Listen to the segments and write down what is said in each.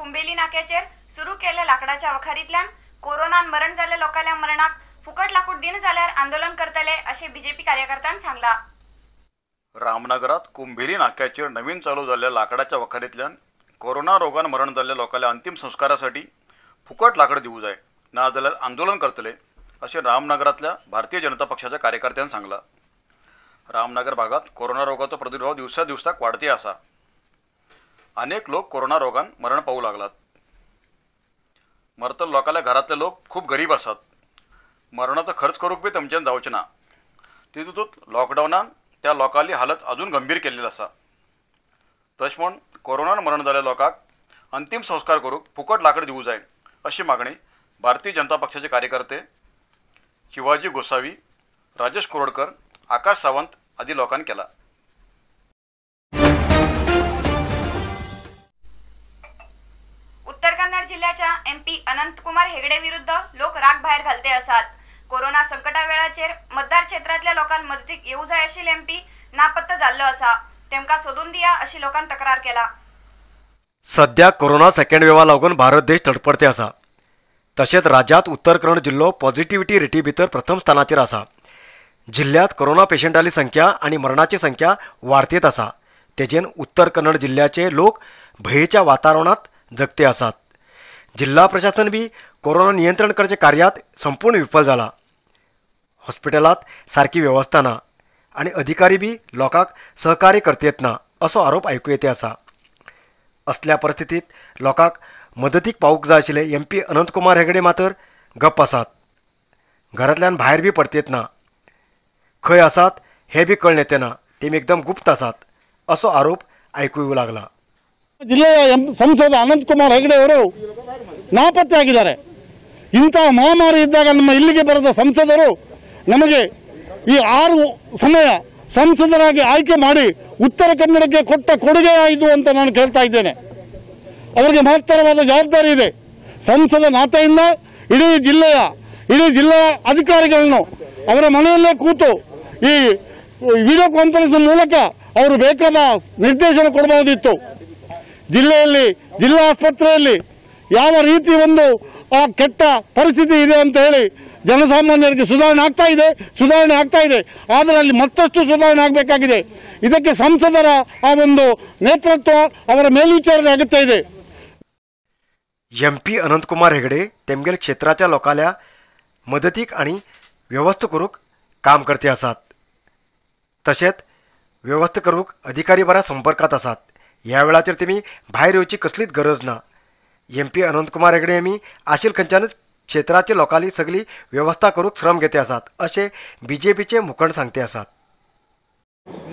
कुंभेली नाक्याचेर सुरू केल्ल्या लाकडाच्या वखारींतल्यान कोरोनान मरण जाल्ल्या लोकांल्या मरणाक फुकट लाकूड दिन जाल्यार आंदोलन करतले अशें बीजेपी कार्यकर्त्यान सांगला. रामनगरात कुंभेली नाक्याचेर नवीन चालू जाल्ल्या लाकडाच्या वखारींतल्यान कोरोना रोगान मरण जाल्ल्या लोकांल्या अंतिम संस्कारासाठी फुकट लाकड दिवू जाय, ना जाल्यार आंदोलन करतले अशें रामनगरांतल्या भारतीय जनता पक्षाच्या कार्यकर्त्यान सांगला. रामनगर भागात कोरोना रोगाचो प्रादुर्भाव दिवसा दिवसाक वाडते आसा. अनेक लोक कोरोना रोगान मरण पावू लागलात. मरतल्या लोकांल्या घरांतले लोक खूब गरीब आसात. मरणाचो खर्च करूंक बी तेमच्यान जावचें ना. तितूंत लॉकडावनान त्या लोकांली हालत अजून गंभीर केल्ली आसा. तशें म्हूण कोरोनान मरण जाल्ल्या लोकांक अंतिम संस्कार करूंक फुकट लाकड दिवू जाय अशी मागणी भारतीय जनता पक्षाचे कार्यकर्ते शिवाजी गोसावी, राजेश कोरडकर, आकाश सावंत आदी लोकांनी केला. उत्तर कन्नड जिल्ह्याच्या एमपी अनंतकुमार हेगडे विरुद्ध लोक राग भायर घालते आसात. कोरोना संकटा वेळाचेर मतदार क्षेत्रांतल्या लोकांक मदतीक येवू जाय आशिल्ले एमपी नापत्त जाल्लो आसा. तेमकां सोदून दिया अशी लोकांनी तक्रार केला. सध्या कोरोना सेकंड वेवा लागून भारत देश तडपडते आसा. तशेंच राज्यात उत्तर कन्नड जिल्लो पॉझिटिव्हिटी रेटी भितर प्रथम स्थानाचेर आसा. जिल्ह्यात कोरोना पेशंटाली संख्या आनी मरणाची संख्या वाडतीत आसा. तेजेन उत्तर कन्नड जिल्ह्याचे लोक भंयेच्या वातावरणांत जगते आसात. जिल्हा प्रशासन बी कोरोना नियंत्रण करचे कार्यात संपूर्ण विफल जाला. हॉस्पिटलात सारकी वेवस्था ना आनी अधिकारी बी लोकांक सहकार्य करतेत ना असो आरोप आयकू येते आसा. असल्या परिस्थितीत लोकांक मदतीक पावूंक जाय आशिल्ले एमपी अनंतकुमार हेगडे मात्र गप्प आसात. घरांतल्यान भायर बी पडतेत ना, खंय आसात हे बी कळ्ळें तेना, तेमी एकदम गुप्त आसात असो आरोप आयकू येवंक लागला. ಜಿಲ್ಲೆಯ ಸಂಸದ ಅನಂತಕುಮಾರ್ ಹೆಗಡೆ ಅವರು ನಾಪತ್ತೆಯಾಗಿದ್ದಾರೆ. ಇಂಥ ಮಹಾಮಾರಿ ಇದ್ದಾಗ ನಮ್ಮ ಇಲ್ಲಿಗೆ ಬರೆದ ಸಂಸದರು ನಮಗೆ ಈ 6 ಸಮಯ ಸಂಸದರಾಗಿ ಆಯ್ಕೆ ಮಾಡಿ ಉತ್ತರ ಕನ್ನಡಕ್ಕೆ ಕೊಟ್ಟ ಕೊಡುಗೆ ಆಯಿತು ಅಂತ ನಾನು ಕೇಳ್ತಾ ಇದ್ದೇನೆ. ಅವರಿಗೆ ಮಹತ್ತರವಾದ ಜವಾಬ್ದಾರಿ ಇದೆ. ಸಂಸದ ನಾತೆಯಿಂದ ಇಡೀ ಜಿಲ್ಲೆಯ ಅಧಿಕಾರಿಗಳನ್ನು ಅವರ ಮನೆಯಲ್ಲೇ ಕೂತು ಈ ವಿಡಿಯೋ ಕಾನ್ಫರೆನ್ಸ್ ಮೂಲಕ ಅವರು ಬೇಕಾದ ನಿರ್ದೇಶನ ಕೊಡಬಹುದಿತ್ತು. ಜಿಲ್ಲೆಯಲ್ಲಿ ಜಿಲ್ಲಾ ಆಸ್ಪತ್ರೆಯಲ್ಲಿ ಯಾವ ರೀತಿ ಒಂದು ಆ ಕೆಟ್ಟ ಪರಿಸ್ಥಿತಿ ಇದೆ ಅಂತ ಹೇಳಿ ಜನಸಾಮಾನ್ಯರಿಗೆ ಸುಧಾರಣೆ ಆಗ್ತಾ ಇದೆ, ಆದರೆ ಅಲ್ಲಿ ಮತ್ತಷ್ಟು ಸುಧಾರಣೆ ಆಗಬೇಕಾಗಿದೆ. ಇದಕ್ಕೆ ಸಂಸದರ ಆ ಒಂದು ನೇತೃತ್ವ, ಅವರ ಮೇಲ್ವಿಚಾರಣೆ ಅಗತ್ಯ ಇದೆ. एमपी अनंतकुमार हेगडे तेमगेल क्षेत्राच्या लोकांल्या मदतीक आनी वेवस्था करूंक काम करते आसात. तशेंच वेवस्था करूंक अधिकारी बरा संपर्कात आसात. ह्या वेळाचेर तेमी भायर येवची कसलीच गरज ना. एमपी अनंतकुमार हेगडे आमी आशिल खंयच्यानच क्षेत्राचे लोकांली सगळी व्यवस्था करूंक श्रम घेते आसात अशें बीजेपीचे मुखंड सांगते आसात.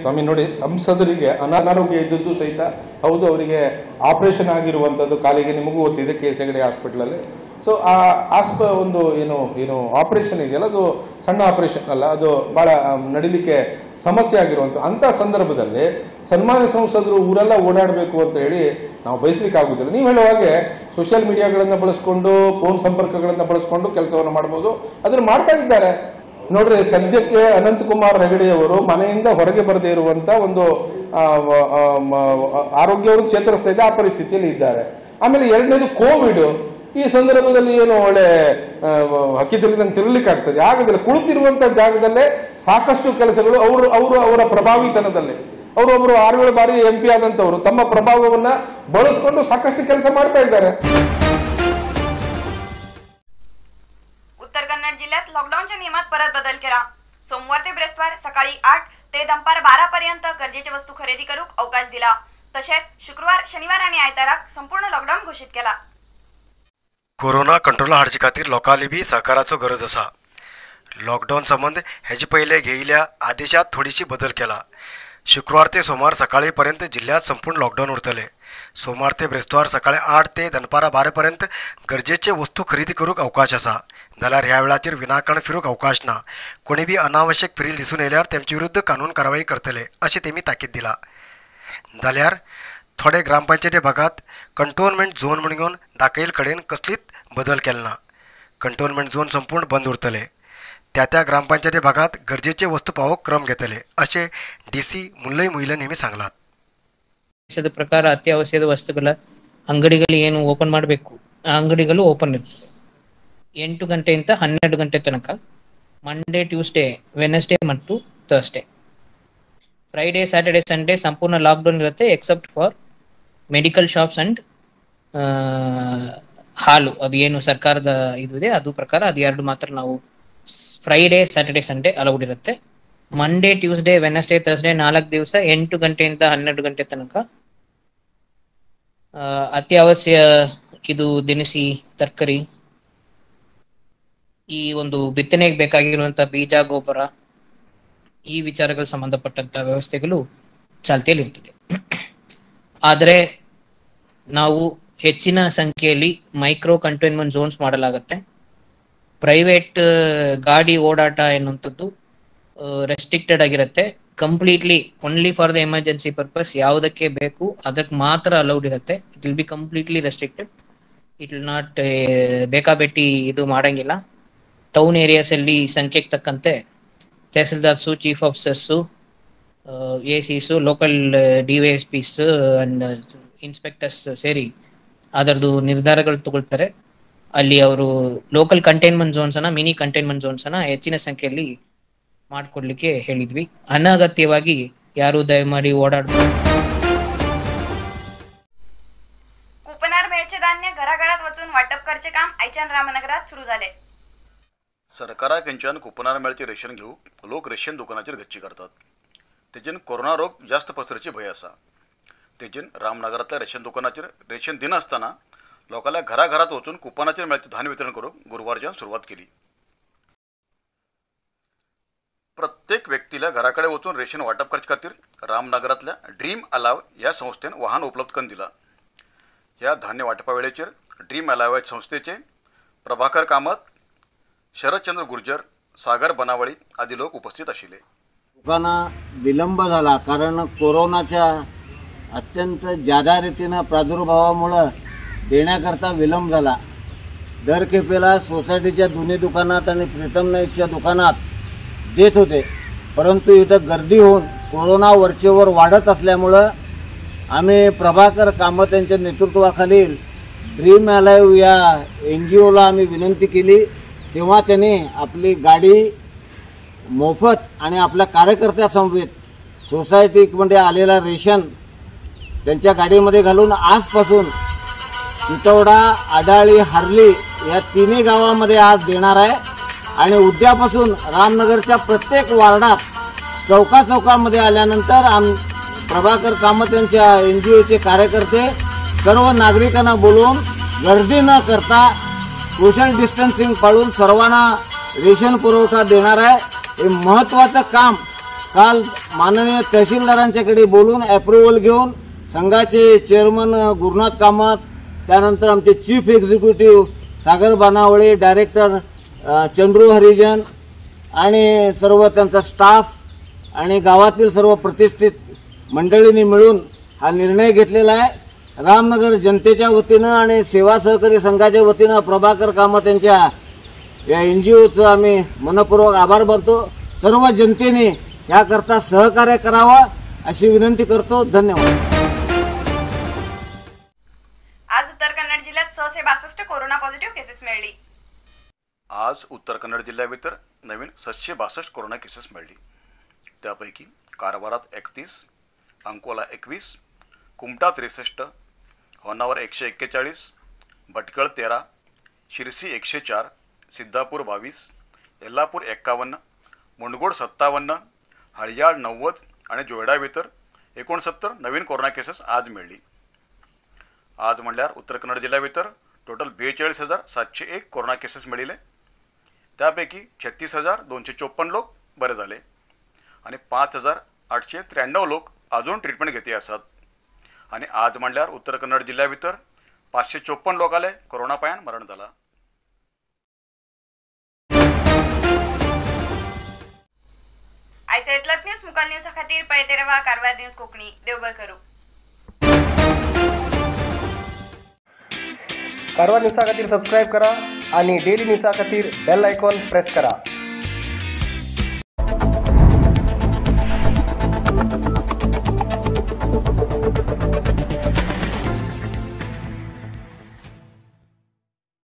ಸ್ವಾಮಿ ನೋಡಿ, ಸಂಸದರಿಗೆ ಅನಾರೋಗ್ಯ ಇದ್ದದ್ದು ಸಹಿತ ಹೌದು, ಅವರಿಗೆ ಆಪರೇಷನ್ ಆಗಿರುವಂಥದ್ದು ಕಾಲಿಗೆ ನಿಮಗೂ ಗೊತ್ತಿದೆ ಕೆ ಎಸ್ ಹೆಗಡೆ ಹಾಸ್ಪಿಟ್ಲಲ್ಲಿ. ಸೊ ಆ ಒಂದು ಏನು ಏನು ಆಪರೇಷನ್ ಇದೆಯಲ್ಲ, ಅದು ಸಣ್ಣ ಆಪರೇಷನ್ ಅಲ್ಲ, ಅದು ಭಾಳ ನಡಿಲಿಕ್ಕೆ ಸಮಸ್ಯೆ ಆಗಿರುವಂಥ ಅಂಥ ಸಂದರ್ಭದಲ್ಲಿ ಸನ್ಮಾನ್ಯ ಸಂಸದರು ಊರೆಲ್ಲ ಓಡಾಡಬೇಕು ಅಂತ ಹೇಳಿ ನಾವು ಬಯಸ್ಲಿಕ್ಕೆ ಆಗುದಿಲ್ಲ. ನೀವು ಹೇಳುವ ಹಾಗೆ ಸೋಷಿಯಲ್ ಮೀಡಿಯಾಗಳನ್ನು ಬಳಸ್ಕೊಂಡು, ಫೋನ್ ಸಂಪರ್ಕಗಳನ್ನು ಬಳಸ್ಕೊಂಡು ಕೆಲಸವನ್ನು ಮಾಡ್ಬೋದು, ಅದನ್ನು ಮಾಡ್ತಾ ಇದ್ದಾರೆ. ನೋಡ್ರಿ, ಸದ್ಯಕ್ಕೆ ಅನಂತಕುಮಾರ್ ಹೆಗಡೆಯವರು ಮನೆಯಿಂದ ಹೊರಗೆ ಬರದೇ ಇರುವಂತ ಒಂದು ಆರೋಗ್ಯವನ್ನು ಚೇತರಿಸ್ತಾ ಇದೆ, ಆ ಪರಿಸ್ಥಿತಿಯಲ್ಲಿ ಇದ್ದಾರೆ. ಆಮೇಲೆ ಎರಡನೇದು ಕೋವಿಡ್. ಈ ಸಂದರ್ಭದಲ್ಲಿ ಏನು ಒಳ್ಳೆ ಹಕ್ಕಿ ತಿರುಗಿದಂಗೆ ತಿರುಗಲಿಕ್ಕೆ ಆಗ್ತದೆ ಆಗೋದಿಲ್ಲ. ಕುಳಿತಿರುವಂತ ಜಾಗದಲ್ಲೇ ಸಾಕಷ್ಟು ಕೆಲಸಗಳು ಅವರು ಅವರು ಅವರ ಪ್ರಭಾವಿತನದಲ್ಲಿ, ಅವರೊಬ್ಬರು 6-7 ಬಾರಿ ಎಂ ಪಿ ಆದಂತವರು ತಮ್ಮ ಪ್ರಭಾವವನ್ನ ಬಳಸಿಕೊಂಡು ಸಾಕಷ್ಟು ಕೆಲಸ ಮಾಡ್ತಾ ಇದ್ದಾರೆ. उत्तर कन्नड जिल्ह्यात लॉकडाऊनच्या नियमात परत बदल केला. सोमवार ते बृहस्पतिवार सकाळी 8 ते दंपार 12 पर्यंत गरजेची वस्तू खरेदी करूक अवकाश दिला. तसेच शुक्रवार, शनिवार आणि आयताराक संपूर्ण लॉकडाऊन घोषित केला. कोरोना कंट्रोला हाडचे खातीर लोकांली बी सहकाराचो गरज आसा. लॉकडाऊन संबंद हेजे पयले घेयिल्ल्या आदेशात थोडीशी बदल केला. शुक्रवार ते सोमवार सकाळी पर्यंत जिल्ह्यात संपूर्ण लॉकडाऊन उरतले. सोमवार ते बृहस्पतिवार सकाळी 8 ते दनपारा 12 पर्यंत गरजेचे वस्तू खरेदी करूंक अवकाश आसा. जाल्यार ह्या वेळाचेर विनाकारण फिरूंक अवकाश ना. कोणी बी अनावश्यक फिरील दिसून येयल्यार तेमचे विरुद्ध कानून कारवाई करतले अशें तेमी ताकीद दिला. जाल्यार थोडे ग्रामपंचायती भागात कंटोनमेंट झोन म्हणून दाखयिल्ले कडेन कसलीच बदल केलो ना. कंटोनमेंट झोन संपूर्ण बंद उरतले. त्या त्या ग्रामपंचायती भागात गरजेचे वस्तू पावोवंक क्रम घेतले अशें डी सी मुल्लई मुहिलन हेमी सांगलात. ಪ್ರಕಾರ ಅತ್ಯವಶ್ಯಕ ವಸ್ತುಗಳ ಅಂಗಡಿಗಳು ಏನು ಓಪನ್ ಮಾಡಬೇಕು ಆ ಅಂಗಡಿಗಳು ಓಪನ್ ಇರ್ತದೆ 8 ಗಂಟೆಯಿಂದ 12 ಗಂಟೆ ತನಕ, ಮಂಡೇ, ಟ್ಯೂಸ್ಡೇ, ವೆನಸ್ಡೇ ಮತ್ತು ಥರ್ಸ್ಡೇ. ಫ್ರೈಡೇ, ಸ್ಯಾಟರ್ಡೆ, ಸಂಡೇ ಸಂಪೂರ್ಣ ಲಾಕ್ಡೌನ್ ಇರುತ್ತೆ, except for medical shops and ಹಾಲು. ಅದು ಏನು ಸರ್ಕಾರದ ಇದು ಇದೆ ಅದು ಪ್ರಕಾರ ಅದು ಎರಡು ಮಾತ್ರ ನಾವು ಫ್ರೈಡೇ, ಸ್ಯಾಟರ್ಡೆ, ಸಂಡೇ ಅಲೌಡ್ ಇರುತ್ತೆ. ಮಂಡೇ, ಟ್ಯೂಸ್ಡೇ, ವೆನಸ್ಡೇ, ಥರ್ಸ್ಡೇ 4 ದಿವಸ 8 ಗಂಟೆಯಿಂದ 12 ಗಂಟೆ ತನಕ ಅತ್ಯವಶ್ಯ ಇದು ದಿನಸಿ, ತರಕಾರಿ, ಈ ಒಂದು ಬಿತ್ತನೆಗೆ ಬೇಕಾಗಿರುವಂತ ಬೀಜ, ಗೊಬ್ಬರ, ಈ ವಿಚಾರಗಳು ಸಂಬಂಧಪಟ್ಟಂತ ವ್ಯವಸ್ಥೆಗಳು ಚಾಲ್ತಿಯಲ್ಲಿ ಇರ್ತದೆ. ಆದರೆ ನಾವು ಹೆಚ್ಚಿನ ಸಂಖ್ಯೆಯಲ್ಲಿ ಮೈಕ್ರೋ ಕಂಟೈನ್ಮೆಂಟ್ ಝೋನ್ಸ್ ಮಾಡಲಾಗತ್ತೆ. ಪ್ರೈವೇಟ್ ಗಾಡಿ ಓಡಾಟ ಎನ್ನುವಂಥದ್ದು ರೆಸ್ಟ್ರಿಕ್ಟೆಡ್ ಆಗಿರುತ್ತೆ. Completely only for the emergency purpose, ಯಾವುದಕ್ಕೆ ಬೇಕು ಅದಕ್ಕೆ ಮಾತ್ರ ಅಲೌಡ್ ಇರುತ್ತೆ. It will be completely restricted. It will not ಬೇಕಾಬಿಟ್ಟಿ ಇದು ಮಾಡಂಗಿಲ್ಲ. ಟೌನ್ ಏರಿಯಾಸ್ ಅಲ್ಲಿ ಸಂಖ್ಯೆಗೆ ತಕ್ಕಂತೆ tahsildars, chief officers, A Cs, local D Y S Ps and inspectors ಸೇರಿ ಅದರದ್ದು ನಿರ್ಧಾರಗಳು ತಗೊಳ್ತಾರೆ. ಅಲ್ಲಿ ಅವರು ಲೋಕಲ್ ಕಂಟೈನ್ಮೆಂಟ್ ಝೋನ್ಸ್ ಅನ್ನ, ಮಿನಿ ಕಂಟೈನ್ಮೆಂಟ್ ಝೋನ್ಸ್ ಅನ್ನ ಹೆಚ್ಚಿನ ಸಂಖ್ಯೆಯಲ್ಲಿ ಮಾಡಿಕೊಡ್ಲಿಕ್ಕೆ ಹೇಳಿದ್ವಿ. ಅನಗತ್ಯವಾಗಿ ಯಾರು ದಯಮಾಡಿ ಓಡಾಡಬಾರದು. कुपनार मेळचे धान्य घराघरात वचून वाटप करचे काम आयच्यान रामनगरात सुरू झाले. सरकारा खंयच्यान कुपनार मेळचे रेशन घेवंक लोक रेशन दुकानाचेर गच्ची करतात. तेजेन कोरोना रोग जास्त पसरची भंय आसा. तेजेन रामनगरांतल्या रेशन दुकानाचेर रेशन दिनासतना लोकांल्या घराघरात वचून कुपनाचेर मेळचे धान्य वितरण करूंक गुरुवारच्यान सुरवात केली. प्रत्येक व्यक्तीला घराकडे वचून रेशन वाटप करचे खातीर रामनगरांतल्या ड्रीम अलाव ह्या संस्थेन वाहन उपलब्ध करून दिला. ह्या धान्य वाटपा वेळेचेर ड्रीम अलाव संस्थेचे प्रभाकर कामत, शरदचंद्र गुर्जर, सागर बनावळी आदी लोक उपस्थित आशिल्ले. लोकांना विलंब झाला कारण कोरोनाच्या अत्यंत जादा रीतीनं प्रादुर्भावामुळं देण्याकरता विलंब झाला. दर खेपेला सोसायटीच्या दोन्ही दुकानात आणि प्रीतम नाईकच्या दुकानात देत होते, परंतु इथं गर्दी होऊन कोरोना वरचेवर वाढत असल्यामुळं आम्ही प्रभाकर कामत यांच्या नेतृत्वाखालील ड्रीम अलाइव्ह या NGOला आम्ही विनंती केली. तेव्हा त्यांनी आपली गाडी मोफत आणि आपल्या कार्यकर्त्यासमवेत सोसायटीमध्ये आलेला रेशन त्यांच्या गाडीमध्ये घालून आजपासून सितवडा, आडाळी, हरली या तिन्ही गावामध्ये आज देणार आहे. आणि उद्यापासून रामनगरच्या प्रत्येक वार्डात चौका चौकामध्ये आल्यानंतर प्रभाकर कामत यांच्या NGOचे कार्यकर्ते सर्व नागरिकांना बोलवून गर्दी न करता सोशल डिस्टन्सिंग पाळून सर्वांना रेशन पुरवठा देणार आहे. हे महत्त्वाचं काम काल माननीय तहसीलदारांच्याकडे बोलून अप्रुव्हल घेऊन संघाचे चेअरमन गुरुनाथ कामत, त्यानंतर आमचे chief executive Sagar Banavale, director Chandru Harijan आणि सर्व त्यांचा स्टाफ आणि गावातील सर्व प्रतिष्ठित मंडळींनी मिळून हा निर्णय घेतलेला आहे. रामनगर जनतेच्या वतीनं आणि सेवा सहकारी संघाच्या वतीनं प्रभाकर कामत यांच्या या NGOचं आम्ही मनपूर्वक आभार मानतो. सर्व जनतेने याकरता सहकार्य करावं अशी विनंती करतो. धन्यवाद. आज उत्तर कन्नड जिल्ह्यात 662 कोरोना पॉझिटिव्ह केसेस मेळ्ळी. आज उत्तर कन्नड जिल्ह्या भितर नवीन 762 कोरोना केसेस मेळ्ळी. त्यापैकी कारवारात 31, अंकोला 21, कुमटा 63, होन्नावर 141, भटकळ 13, शिरसी 104, सिद्धापूर 22, येल्लापूर 51, मुंडगोड 57, हळयाळ 90 आणि जोयडा भितर 69 नवीन कोरोना केसेस आज मेळ्ळी. आज म्हणल्यार उत्तर कन्नड जिल्ह्या भितर टोटल 42,701 कोरोना केसेस मेळिल्ले. त्यापैकी 36,254 लोक बरे झाले आणि 5,893 लोक अजून ट्रिटमेंट घेते आसात. आणि आज म्हणल्यार उत्तर कन्नड जिल्ह्या भितर 554 लोकांले कोरोना पायान मरण जाला. आयचा इतलोच न्यूज. मुकाल न्यूजा खातीर पळयते रावा कारवार न्यूज कोंकणी. देव बरें करूं. कारवार न्यूजा खातीर सबस्क्रायब करा आणि डेली न्यूजा खातीर बेल आयकॉन प्रेस करा.